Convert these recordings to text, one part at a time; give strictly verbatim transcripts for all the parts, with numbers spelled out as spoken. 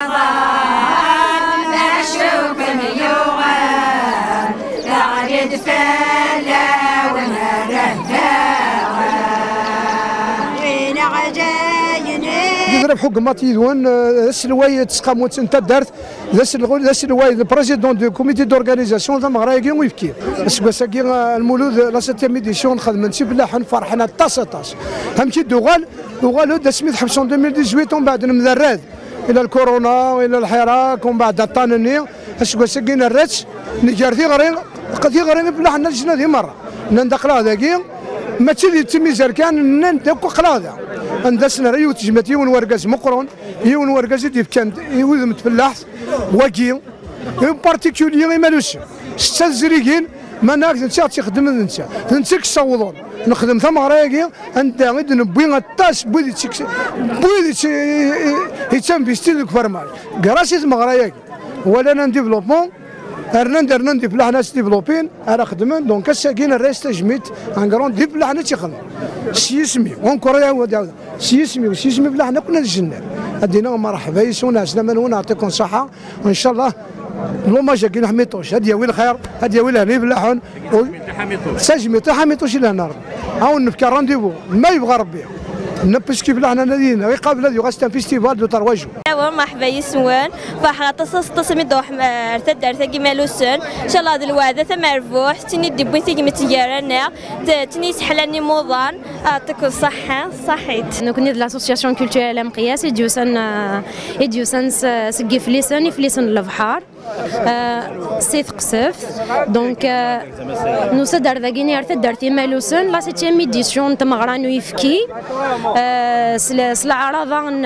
Acu ken-yuɣen, teɣli-d fell-awen rrehba. Win aɣlayen. Deg Rabeḥ Ugemmaṭ yid-wen, eh, d aselway n tseqqamut n taddart, d aselɣu-, d aselway, le président du comité d'organisation tameɣra-agi uyefki. Aseggas-agi, eh, Lmulud, la septième édition, xedmen-tt ifellaḥen, ferḥen aṭas, aṭas. Amek i d-uɣal? Uɣal-d asmi tḥebseḍ deux mille dix-huit, umbeɛd nemderrad. Ila lkuruna, ila lḥirak, umbeɛd aṭṭan-nni, aseggas-agi nerra-tt, nger tiɣri, tiɣri ifellaḥen n leǧnadi merra. Nnan-d aql-aɣ dagi, mačči d timizar kan, nnan-d akk aql-aɣ da. Anda s-nerra yiwet tejmaɛt, yiwen wergaz meqqren, yiwen wergaz i d-yefkan i wudem n tfellaḥt, wagi, en particulier Imalusen. Setta tezrigin, ma nag d netta ɣ-tt-ixeddmen d netta. D netta i yessawḍen. Nexdem tameɣra-agi, anda i d-newwi aṭas n wid yettik-, n wid yett-, yettinvesti deg fermaj. Grâce i tmeɣra-agi. Walan un développement, rnan-d, rnan-d ifellaḥen ad s-développin, ara xedmen, donc ass-agi nerra-yas tajmilt, un grand, d ifellaḥen i tt-ixedmen. S yisem-iw, encore ad ɛawdeɣ, s yisem-iw, s yisem ifellaḥen akk n At Jennad. Ad d-iniɣ merḥba yes-wen, ɛeslama-nwen, ɛṭikum ṣṣeḥḥa. Ncallah, l'hommage-agi n Ḥmiṭuc, ad d-yawi lxir, ad d-yawi lehna i ifellaḥen. Tajmilt i Ḥmiṭuc i lehna Rebbi. Ad wen-nefk rendez-vous, ma yebɣa Rebbi. Nna puisque ifellaḥen ad yini, iqabel ad yuɣal, c'est un festival de trois jours. Awa, merḥba yes-wen. Ferḥeɣ aṭas, aṭas, aṭas mi d-truḥem ar taddart-agi Imalusen. Ncallah d lweɛda tamerbuḥt, tin i d-iwwin tigmet gar-aneɣ, t-, tin i yesseḥlan imuḍan. Ɛṭikum ṣṣeḥḥa, ṣaḥit. Nekni d l'association culturelle Amqiyas i d-yusan, euh, i d-yusan s-, seg Iflisen, Iflisen n lebḥer, euh, si Teqseft. Donc, euh, nusa-d ar dagini, ar taddart Imalusen, la septième édition n tmeɣra n uyefki, euh, s le-, s leɛraḍa n,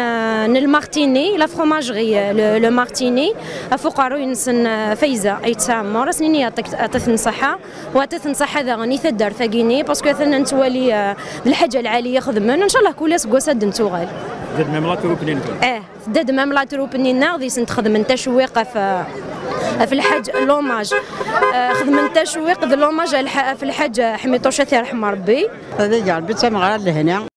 n Lmartini, la fromagerie, euh, le, le Martini, ɣef uqerruy-nsen, euh, Fayza Ayt Ɛemmur, ad s-nini yeɛṭik-, yeɛṭi-ten ṣṣeḥḥa. Wa atan tenṣaḥa daɣen i taddart-agi-nni, parce que atan nettwali, euh, d lḥaǧa lɛali i xedmen. Ncallah kul aseggas ad d-nettuɣal. Tedda-d même la troupe-nni-nneɣ. Eh, tedda-d même la troupe-nni-nneɣ, d-isen xedmen tacewwiq ɣef, ɣef lḥaǧ, l'hommage. Euh, xedmen tacewwiq d l'hommage ɣef lḥaǧ Ḥmiṭuc, ad t-yerḥem Rebbi. Ad ig Rebbi d tameɣra n lehna.